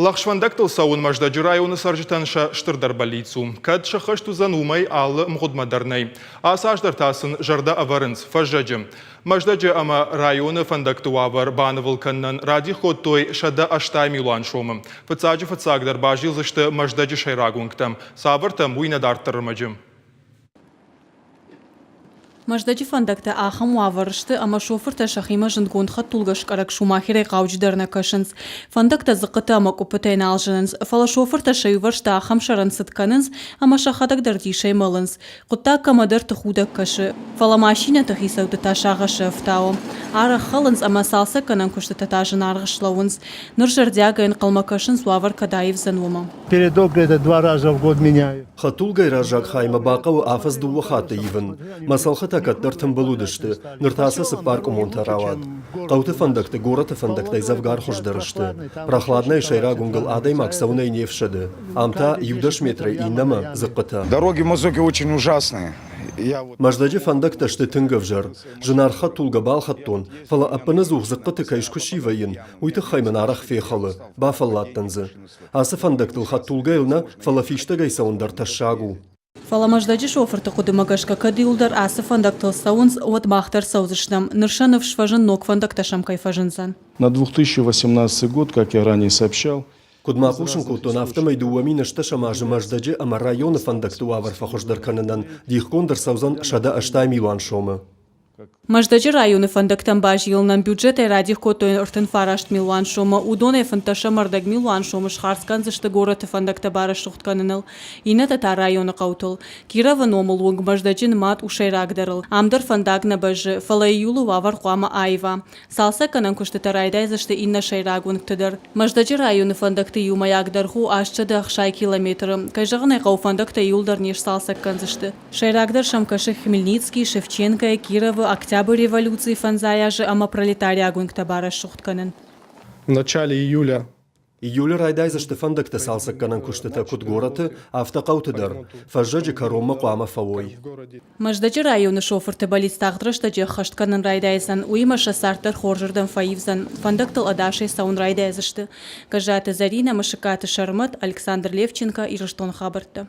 Лӕгъзфӕндӕгтыл цӕуын Мӕздӕджы районы цӕрджытӕн сӕ стырдӕр бӕллиц у. Кӕд сӕххӕст уыдзӕн, уымӕй алы мгъуыдмӕ дӕр нӕй. Ацы аз дӕр та сын зӕрдӕ ӕвӕрынц фӕззӕджы. Мӕздӕджы ӕмӕ районы фӕндӕгты уавӕр банывыл кӕнынӕн радих кодтой 180 милуан сомы. Фыццаджы фыццагдӕр базилдзысты Мӕздӕджы сӕйраг уынгтӕм. Цавӕртӕм, уый нӕ дарддӕр ӕрмӕджы. Мӕздӕджы фӕндӕгтӕ ахӕм уавӕры сты, ӕмӕ шофыртӕ сӕхимӕ зындгонд хӕдтулгӕскъӕрӕг Шумахерӕй хъауджыдӕр нӕ кӕсынц. Фӕндӕгтӕ дзыхъхъытӕ ӕмӕ къуыппытӕй нал зынынц, фӕлӕ шофыртӕ сӕ иувӕрсты ахӕм сӕрӕн цыд кӕнынц, ӕмӕ сӕхӕдӕг дӕр дисӕй мӕлынц. Хъуыддаг кӕмӕдӕрты худӕг кӕсы, фӕлӕ машинӕты хицӕутты та сагъӕсы ӕфтауы. Арӕх хӕлынц ӕмӕ цалцӕггӕнӕн куыстытӕ та зынаргъ слӕууынц. Ныр зӕрдиагӕй ӕнхъӕлмӕ кӕсынц, уавӕр кӕд аивдзӕн, уымӕ. Передок это два раза в год меняю. Хӕдтулгӕйы раззаг хаймӕ бахъӕуы афӕдз дыууӕ хатты ивын. Мӕ цӕлхытӕ кӕддӕр тымбыл уыдысты, ныр та сӕ цыппаркъуымонтӕ рауад. Хъӕуты фӕндӕгты горӕты фӕндӕгтӕй дзӕвгар хуыздӕр сты. Прохладнӕйы сӕйраг уынгыл адӕймаг цӕуынӕй не фсӕды. Ам та иу-дӕс метрӕй иннӕмӕ дзыхъхъытӕ. Дороги Моздоке очень ужасные. Мӕздӕджы фӕндӕгтӕ сты тынг ӕвзӕр. Зынаргъ хӕдтулгӕ балхӕдтон, фӕлӕ ӕппынӕдзух дзыхъхъыты кӕй скуыси вӕййын, уый тыххӕй мын арӕх фехӕлы, бафӕлладтӕн дзы. Ацы фӕндӕгтыл хӕдтулгӕйыл нӕ, фӕлӕ фистӕгӕй цӕуын дӕр тӕссаг у. Фӕлӕ Мӕздӕджы шофырты хъуыдымӕ гӕсгӕ кӕд иуылдӕр ацы фӕндӕгтыл цӕуынц, уӕд мах дӕр цӕудзыстӕм. Ныр сӕ ныфс фӕзынд ног фӕндӕгтӕ сӕм кӕй фӕзындзӕн. На 2018 год, как я ранее сообщал, Куыд ма хъусын кодтон, афтӕмӕй 2008 азы Мӕздӕджы ӕмӕ районы фӕндӕгты уавӕр фӕхуыздӕр кӕнынӕн дихгонд ӕрцӕудзӕн 180 милуан сомы. Мӕздӕджы районы фӕндӕгтӕм базилынӕн бюджетӕй радих кодтой 39 милуан сомы. Уыдонӕй 15 ӕрдӕг милуан сомы схардз кӕндзысты горӕты фӕндӕгтӕ барӕсугъд кӕныныл, иннӕтӕ та районы хъӕутыл. Кировы номыл уынг Мӕздӕджы нымад у сӕйрагдӕрыл. Ам дӕр фӕндаг нӕ бӕззы, фӕлӕ июлы уавӕр хъуамӕ аива. Цалцӕггӕнӕн куыстытӕ райдайдзысты иннӕ сӕйраг уынгты дӕр. Мӕздӕджы районы фӕндӕгты иумӕйаг дӕргъ у 860 километры. Кӕй зӕгъын ӕй хъӕуы, фӕндӕгтӕ иуылдӕр не сцалцӕг кӕндзысты. Сӕйрагдӕр сӕм кӕсы Хмельницкий, Шевченкойы, Кировы, Октябры революцийы фӕндзай азы ӕмӕ пролетариаг уынгтӕ барӕсугъд кӕнын. В начале июля Июлы райдайдзысты фӕндӕгтӕ цалцӕггӕнӕн куыстытӕ куыд горӕты, афтӕ хъӕуты дӕр. Фӕззӕджы кӕронмӕ хъуамӕ фӕуой. Мӕздӕджы районы шофырты бӕллиц тагъд рӕстӕджы ӕххӕст кӕнын райдайдзӕн, уыимӕ сӕ цард дӕр хорзырдӕм фӕивдзӕн, фӕндӕгтыл ӕдасӕй цӕуын райдайдзысты. Гӕззаты Зӕринӕ, Мысыккаты Сӕрмӕт, Александр Левченко, Ирыстоны хабӕрттӕ.